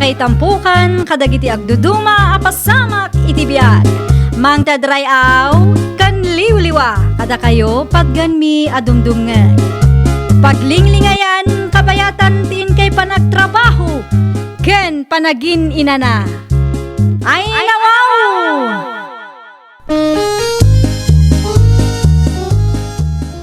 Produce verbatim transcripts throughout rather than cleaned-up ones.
Itampukan kadagiti agduduma a pasamak iti biag. Mangted ray-aw ken liwliwa kadakayo patgenmi a dumdumngeg. Paglinglingayan, kabayatan ti inkay panagtrabaho ken panagin-inana. Ay, nawaw!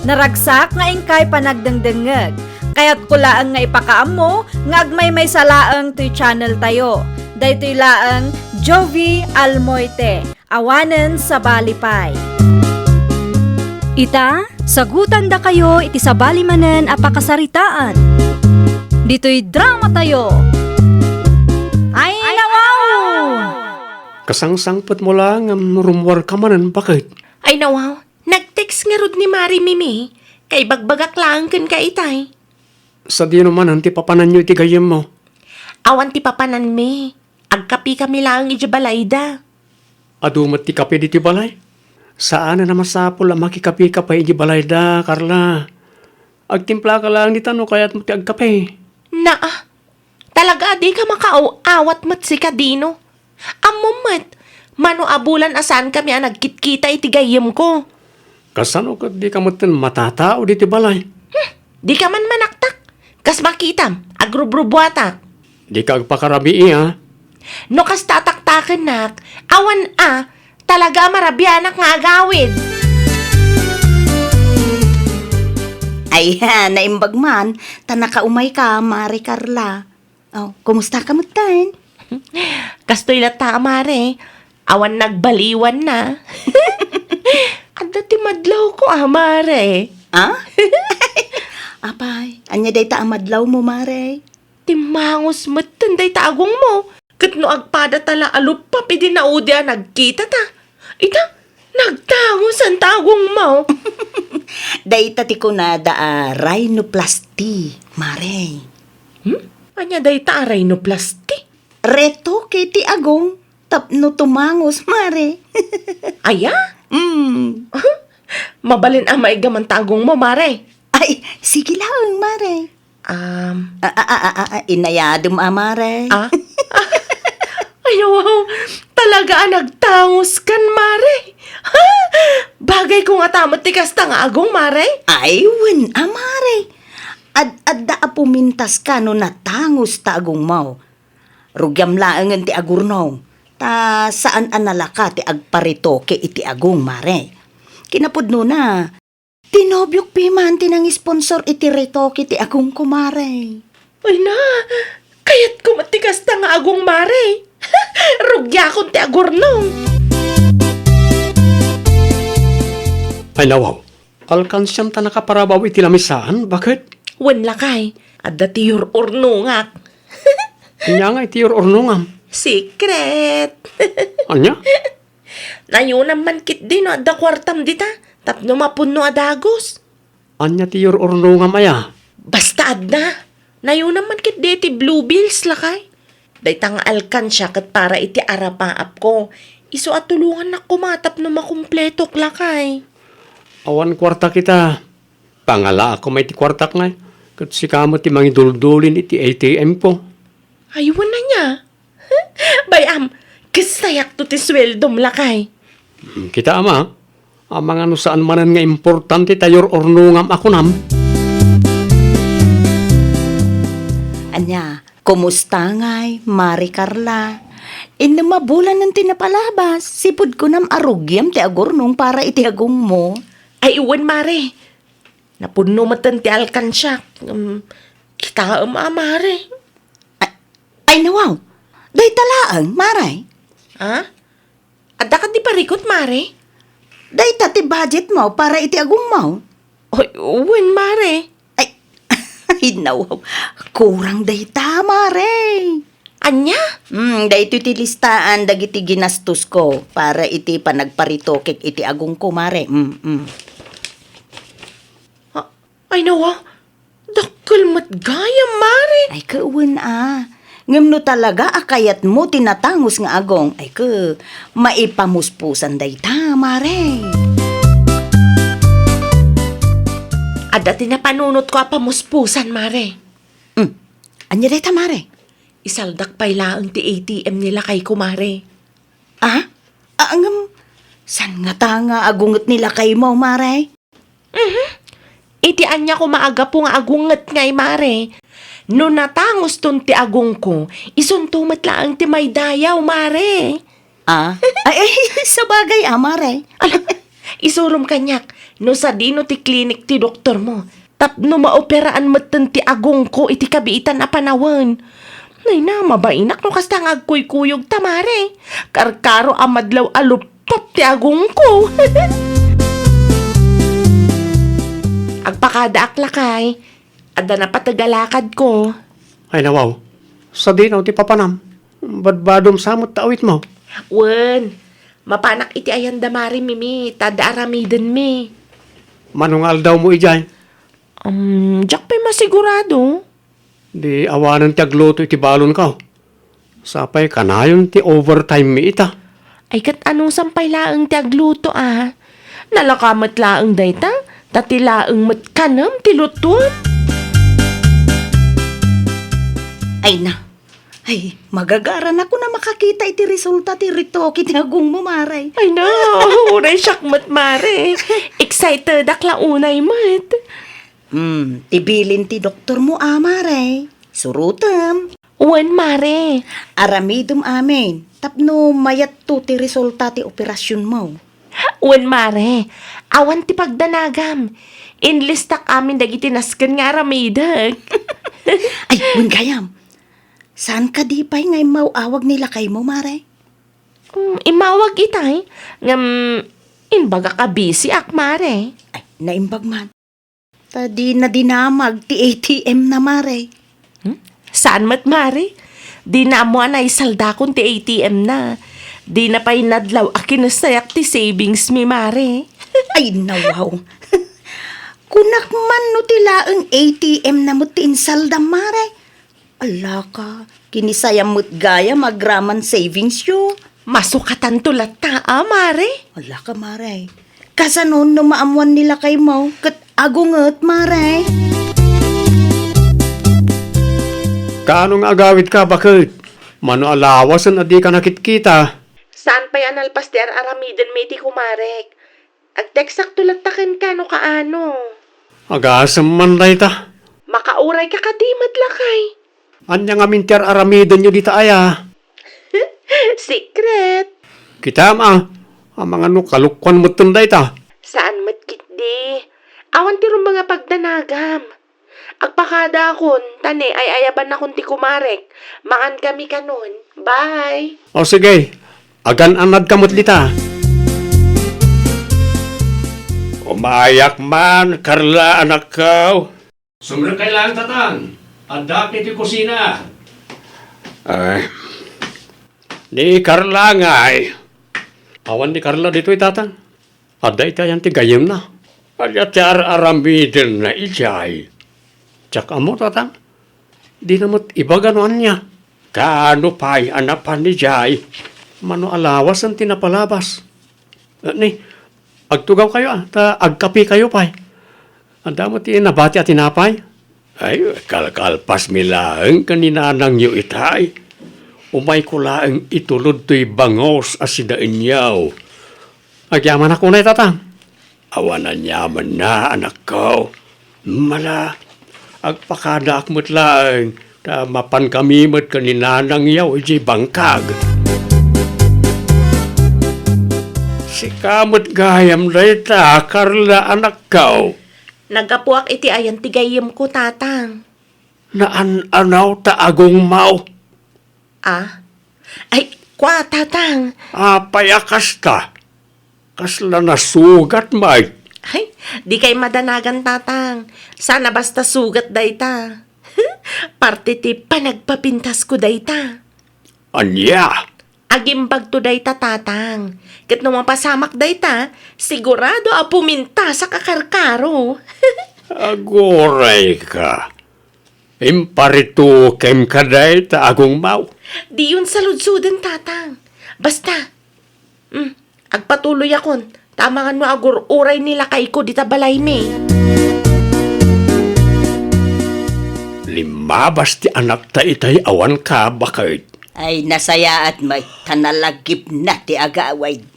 Naragsak nga inkay panagdengdengngeg. Kayatko laeng nga ipakaammo nga agmaymaysa laeng toy channel tayo. Daytoy laeng Jovie Almoite, awanen sabali pay. Ita, sagutandakayo iti sabali manen a pakasaritaan. Ditoy drama tayo. Ay, nawaw! Kasangsangpetmo la ngem rummuarka manen, baket? Ay, nawaw. Nag-text ngarud ni Mare Mimi. Kaibagbagak laeng kenka itay. Sadino manen ti papananyo iti gayyemmo? Awan ti papananmi. Agkapekami laeng idiay balayda. Adu met ti kape ditoy balay? Saanen a masapul a makikapeka pay idiay balayda, Carla. Agtimplaka laeng dita no kayatmo ti agkape. Naa, talaga a dika makaaw-awat met sika, Dino. Ammom met, mano a bulan a saankami a nagkitkita iti gayyemko. Kasano ket dika metten matatao ditoy balay? Hmm, dika man manaktak. Kas makitam, agrubrubuatak. Dika agpakarabii, a? No kasta a taktakennak, awan a, talaga a marabianak nga agawid. Ay, ha, naimbag man, ta nakaumayka, Mare Carla. Oh, kumustaka metten? Kastoy latta, a, Mare. Awan nagbaliwanna. Adda ti madlawko, a, Mare. Ah? Apay, ania dayta a madlawmo, Mare? Timmangus metten dayta agongmo. Ket no agpadata la a luppap idi naudi a nagkitata. Ita, nagtangosan ta agongmo. Dayta ti kunada a rhinoplasty, Mare. Hmm? Ania dayta a rhinoplasty? Retoke ti agong tapno tumangus, Mare. Aya? Mm. Mabalin a maiggaman ta agongmo, Mare. Ay, sige laeng, Mare. Um, A, a, a, a, a, inayadem, a, Mare. Ah? Ay, wow! Talaga a nagtangus kan, Mare. Ha? Bagay ko nga ta met ti kasta nga agong, Mare. Ay, wen, a, Mare. Ad-adda a pumintas ka no natangus ta agongmo. Rugiam laengen ti agurnong, ta saan a nalaka ti agparetoke iti agong, Mare. Kinapudnona, ti nobiok piman ti nangisponsor iti retoke ti agongko, Mare. Ay na, kayatko met ti kasta nga agong, Mare. Rugiakon ti agurnong. Ay, nawaw. Alkansiam ta nakaparabaw iti lamisaan, baket? Wen, lakay. Adda ti yur-urnongak. Ania nga iti yur-urnongam? Secret. Ania? Nayonam man ketdi no adda kuartam dita, tapno mapunno a dagus. Ania ti yur-urnongam aya? Basta adda. Nayonam man ketdi ti Blue Bills, lakay. Dayta nga alkansia ket para iti arapaapko. Isu a tulongannak koma tapno makumpletok, lakay. Awan kuarta kita. Pangalaak koma iti kuartak ngay. Ket sika met ti mangiduldulin iti A T M ko. Ay, wen ania? Bay-am, kastayakto ti sueldom, lakay. Hmm, kita, ama. Amangan no saan manen nga importante ta yur-urnongam a kunam. Ania, kumusta ngay, Mare Carla? Innem a bulanen ti napalabas, sipud kunam a rugiam ti agurnong para iti agongmo. Ay, wen, Mare. Napunno metten ti alkansiak. Um, kitaem a, Mare. Ay, ay, nawaw. Dayta laeng, Mare. Ha? Adda kadi parikut, Mare? Dayta ti budgetmo para iti agongmo. Ay, wen, Mare. Ay, ay, nawaw. Kurang dayta, Mare. Ania? Hmm, daytoy ti listaan dagiti ginastosko para iti panagparitokek iti agongko, Mare. Mm, mm. A-, ay, nawa, dakkel met gayam, Mare. Ay, ket wen a. Ngem no talaga a kayatmo ti natangus nga agong, ay, ket maipamuspusan dayta, Mare. Adda ti napanunotko a pamuspusan, Mare. Hmm. Ania dayta, Mare? Isaldak pay laeng ti A T M ni lakayko, Mare. Ah? Ah, ngem, saan ngata nga agunget ni lakaymo, Mare? Mhm. Iti ania koma a gapu nga agunget ngay, Mare? No natanguston ti agongko, isunto met laeng ti maidayaw, Mare. Ah? Ay, ay, sabagay, ah, Mare. Ala, isurom kaniak, no sadino ti klinik ti doktormo. Tapno maoperaan metten ti agongko iti kabiitan a panawen. Nay na, mabainak no kasta nga agkuykuyogta, Mare. Karkaro a madlaw a luppop ti agongko. Agpakadaak lakay. Adda napateg a lakadko. Ay, nawaw. Sadino ti papanam? Badbadom sa met ta awitmo. Wen, mapanak iti ayan da Mare Mimi, ta adda aramidenmi. Mano nga aldawmo idiay? Um, diak pay masigurado. Di awanen ti agluto iti balonko. Sapay kanayon ti overtime mi ita. Ay, ket anusam pay laeng ti agluto, a? Nalaka met laeng dayta, ta ti laeng met kanem ti lutuem. Ay na. Ay, magagaranakon a makakita iti resulta ti retoke ti agongmo, Mare. Ay na, uray siak met, Mare. Excitedak la unay met. Hmm, ti bilin ti doktormo, a, Mare. Surotem. Wen, Mare. Aramidem amin tapno mayatto ti resulta ti operasionmo. Wen, Mare. Awan ti pagdanagam. Inlistak amin dagiti nasken nga aramidek. Ay, wen gayam. Saan kadi pay nga immaw-awag ni lakaymo, Mare? Mm, immawag itay. Ngem, imbagak a busy ak, Mare. Ay, naimbag man. Ta dina dinamag ti A T M na, Mare. Hmm? Saan met, Mare? Dina ammo a naisaldakon ti A T M na. Dina pay nadlaw a kinessayak ti savings mi, Mare. Ay, nawaw. Kunak man no ti laeng A T M na met ti insaldam, Mare. Alaka, kinisayam met gayam agraman savingsyo. Masukatanto latta, a, Mare? Alaka, Mare. Kasano no maammuan ni lakaymo ket agunget, Mare? Kaano nga agawidka, baket? Mano a lawasen a dika nakitkita? Saan pay a nalpas ti ar-aramidenmi iti kumarek? Agteksakto latta kenka no kaano. Agasem man dayta. Makaurayka kadi met, lakay. Ania ngamin ti ar-aramidenyo dita aya? Secret. Kitam, a, amangan no kalokuan metten dayta. Saan met ketdi. Awan ti rumbeng a pagdanagam. Agpakadaakon, ta ne, ay-ayabannakon ti kumarek. Mangankami kanon. Bye! O sige, agan-anadka met dita. Umayak man, Carla, anakko. Sumrekkay laeng, Tatang. Addak iti kusina. Ay, ni Carla ngay. Awan ni Carla ditoy, Tatang. Adda iti ayan ti gayyemna. Adda ti ar-aramidenna idiay. Diak ammo, Tatang. Dina met ibaga no ania. Kaano pay a napan idiay? Mano a lawasen ti napalabas. Ni, agtugawkayo, a, ta agkapekayo pay. Adda met ti nabati a tinapay? Ay, kalkalpasmi laeng ken ni nanangyo itay. Umayko laeng itulod toy bangus a sinaenyo. Agyamanak unay, Tatang. Awan aniamanna, anakko. Mala, agpakadaak met laeng, ta mapankami met ken ni nanangyo idiay bangkag. Sika met gayam dayta, Carla, anakko. Naggapuak iti ayan ti gayyemko, Tatang. Naan-anaw ta agongmaw. Ah? Ay, kua, Tatang. Apay a kasta? Kasla nasugat, Mike? Ay, dikay madanagan, Tatang. Saan a basta sugat dayta. Parte ti panagpapintasko dayta. Ania? Agimbagto dayta, Tatang. Ket no mapasamak dayta, sigurado a pumintasak a karkaro. Aguray ka. Imparitukem ka dayta agongmaw. Diyon saludsoden, Tatang. Basta, mm, agpatuloyakon, ta amangan no agur-uray ni lakayko dita balaymi. Limmabas ti anakta itay awan ka, baket. Ay, nasayaat met, ta nalagipna ti agawid.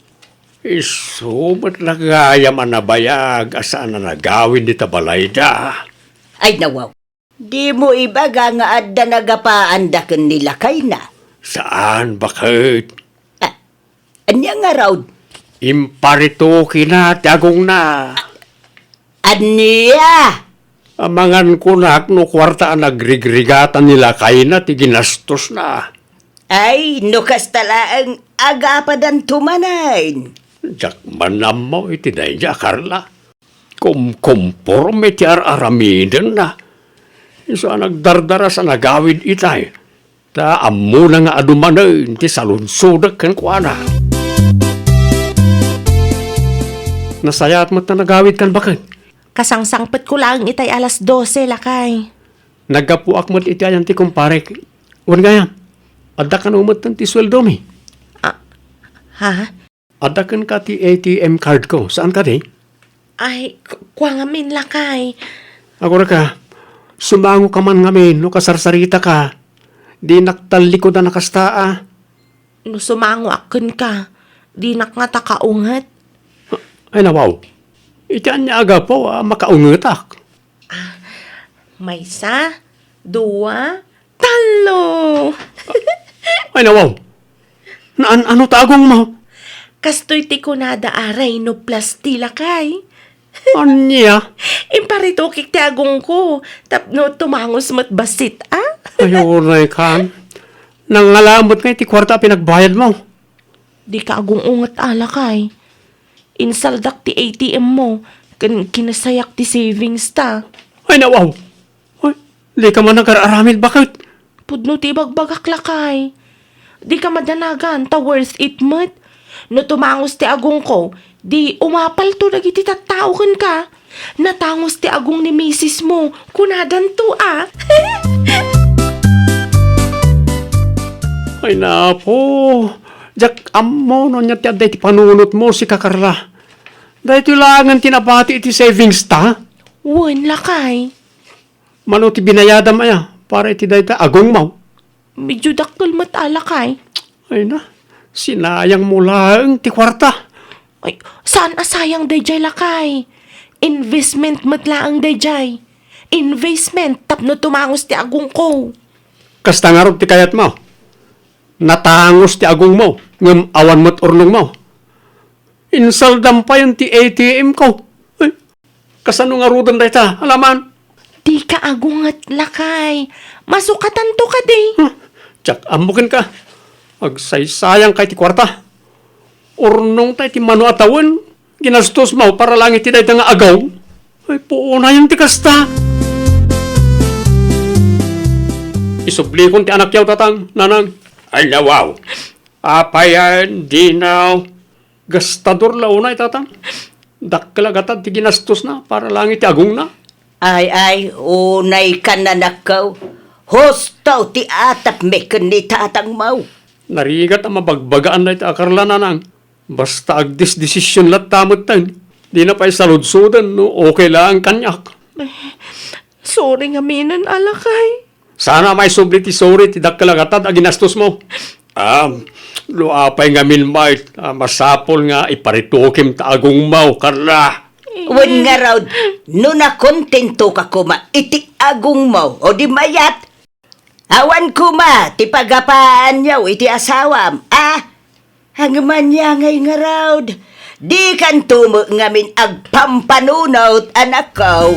Isu met la gayam a nabayag a saan a nagawid dita balayda. Ay, nawaw. Dimo ibaga nga adda nagapaanda ken ni lakayna? Saan, baket. Ah, ania ngarud? Imparitokina ti agongna. Ania? Amangan kunak no kuarta a nagrigrigatan ni lakayna ti ginastosna. Ay, no kasta laeng, agapadanto manen. Diak man ammo iti daydiay a Carla. Kumkomporme ti ar-aramidenna. Isu a nagdardaras a nagawid itay. Ta ammona nga adu manen ti saludsodek kenkuana. Nasayaat met ta nagawidkan, baket. Kasangsangpetko laeng itay alas dose, lakay. Naggapuak met iti ayan ti kumparek. Wen gayam, adda kano metten ti sueldomi? Ah, ha? Adda kenka ti A T M cardko, saan kadi? Ay, ku-, kua ngamin, lakay. Agurayka, sumangoka man ngamin no kasarsaritaka. Dinak tallikudan a kasta a. No sumangoak kenka, dinak ngata kaunget. Ay, nawaw. Iti ania a gapu a makaungetak? Ah, maysa, dua, tallo. Ay, nawaw. Naan-ano ta agongmo? Kastoy ti kunada a rhinoplasty, lakay. Ania? Imparitokik ti agongko tapno tumangos met bassit, a? Ay, unay kan. Nangngalamet ngay ti kuarta a pinagbayadmo. Dika agung-unget a, lakay. Insaldak ti A T M mo, ken kinasayak ti savings ta. Ay, nawaw! Ay, dika man agar-aramid, baket? Pudno ti ibagbagak, lakay. Dika madanagan, ta worth it met. No tumangos ti agongko, di umapalto dagiti tattao kenka. Natangos ti agong ni misis mo, kunadanto a. Ay, napo. Diak ammo no ania ti adda iti panunotmo, sika, Carla. Daytoy laengen ti nabati iti savings ta? Wen, lakay. Mano ti binayadam aya para iti dayta agongmo? Medyo dakkel met a, lakay. Ay na, sinayangmo laeng ti kuarta. Ay, saan a sayang daydiay, lakay. Investment met laeng daydiay. Investment tapno tumangos ti agongko. Kasta ngarud ti kayatmo? Natangos ti agongmo, ngem awan met urnongmo. Insaldam payen ti A T M ko. Ay, kasano ngaruden dayta, alaman? Dika agunget, lakay. Masukatanto kadi. Huh, diak ammo kenka. Agsaysayangka iti kuarta. Urnongta iti mano a tawen, ginastosmo para lang iti dayta nga agaw. Ay, puonayen ti kasta. Isublikon ti anakyaw, tatang, nanang. Ay, nawaw. Apayan, dinaw. Gastador la unay, tatang. Dakkel a gatad ti ginastosna para lang iti agongna. Ay, ay, unay kan, anakko. Husto ti atapmi ken ni tatangmo. Narigat a mabagbagaan dayta a Carla, nanang. Basta agdesdesision latta metten. Dina pay saludsoden no okay laeng kaniak. Sorry ngaminen, a lakay. Saan a maisubli ti sorry ti dakkel a gatad a ginastosmo. Ah, no apay ngamin met, ah, masapul nga iparitokim ta agongmo, Carla. Wen ngarud, no nakontentoka koma iti agongmo, o di mayat, awan koma ti pagapaanyo iti asawam, a? Ngem ania ngay ngarud, dikanto met ngamin agpampanunot, anakko.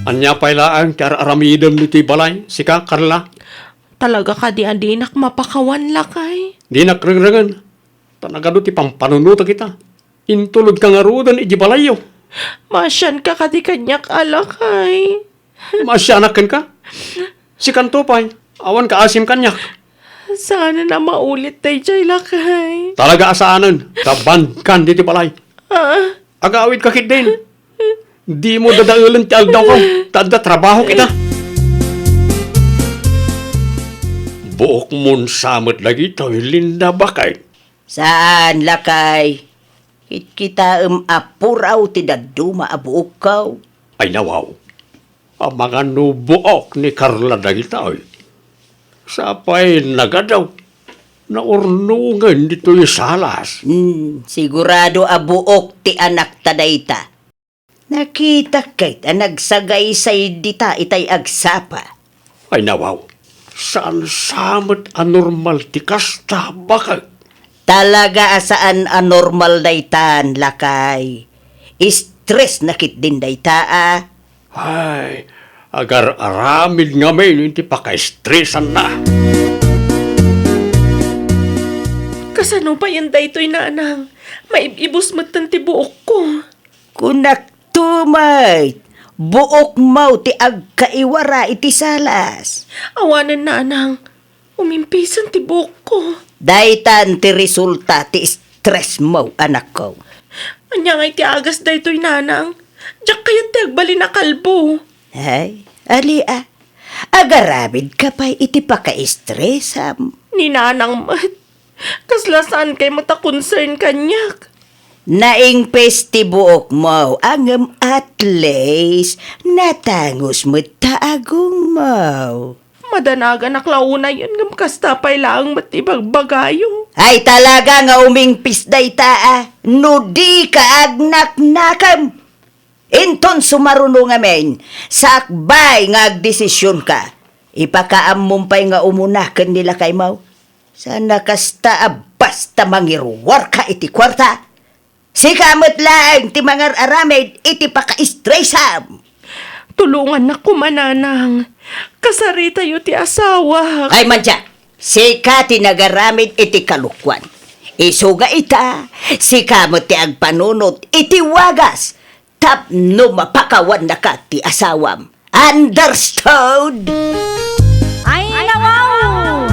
Ania pay laeng ti ar-aramidem ditoy balay, sika, Carla? Talaga kadi a dinak mapakawan, lakay? Dinak rengrengen, ta nagadu ti pampanunotak ita. Intulodka ngaruden iti balayyo. Maasianka kadi kaniak, a lakay? Maasianak kenka? Sikanto pay, awan kaasim kaniak. Saanen a maulit daydiay, lakay. Talaga a saanen, ta bannkan ditoy balay. Ah. Agawidka ketdin. Dimo dadaelen ti aldaw ko, ta adda trabahok ita. Buokmon sa met dagitoy, Linda, baket. Saan, lakay. Kitkitaem a puraw ti dadduma a buokko. Ay, nawaw. Amangan no buok ni Carla daytoy. Sapay nagadaw, naurnongen ditoy salas. Hmm, sigurado a buok ti anakta dayta. Nakitak ket a nagsagaysay dita itay agsapa. Ay, nawaw. Saan sa met a normal ti kasta, baket? Talaga a saan a normal daytan, lakay. Stress na ketdin dayta a. Ay, agar-aramid ngamin iti pakaestresanna. Kasano payen daytoy, nanang? Maib-ibus metten ti buokko. Kunak to met, buokmo ti agkaiwara iti salas. Awanen, nanang. Umimpisen ti buokko. Daytan ti resulta ti stressmo, anakko. Ania ngay ti agas daytoy, nanang? Diak kayat ti agbalin a kalbo. Ay, ali a. Agaramidka pay iti pakaestresam. Ni nanang met. Kasla saankay met a concern kaniak. Naingpis ti buokmo, ngem at least, natangus met ta agongmo. Madanaganak la unayen ngem kasta pay laeng met ti ibagbagayo. Ay, talaga nga umingpis dayta a, no dika agnaknakam. Inton sumaruno ngamin, sakbay nga agdesisionka, ipakaammom pay nga umuna ken ni lakaymo. Saan a kasta a basta mangiruarka iti kuarta. Sika met laeng ti mangar-aramid iti pakaestresam. Tulongannak koma, nanang. Kasaritayo ti asawak. Ay, mantia, sika ti nagaramid iti kalokuan. Isuga ita, sika met ti agpanunot iti wagas tapno mapakawannaka ti asawam. Understood? Ay, nawaw!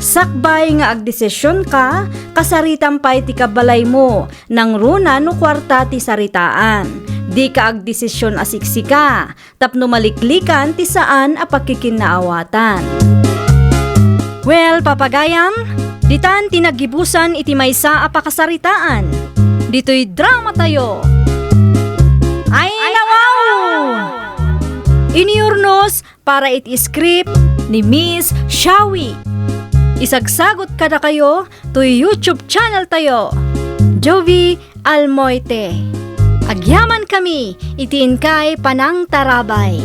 Sakbay nga agdesisionka, kasaritam pay ti kabalaymo, nangruna no kuarta ti saritaan. Dika agdesision a siksika, tapno maliklikan ti saan a pakikinaawatan. Well, papagayam, ditan ti naggibusan iti maysa a pakasaritaan. Ditoy dramatayo. Ay, nawaw! Iniurnos para iti script ni Miss Shawi. Isagsagut kadakayo toy YouTube channel tayo, Jovi Almoite. Agyaman kami iti inkay panangtarabay.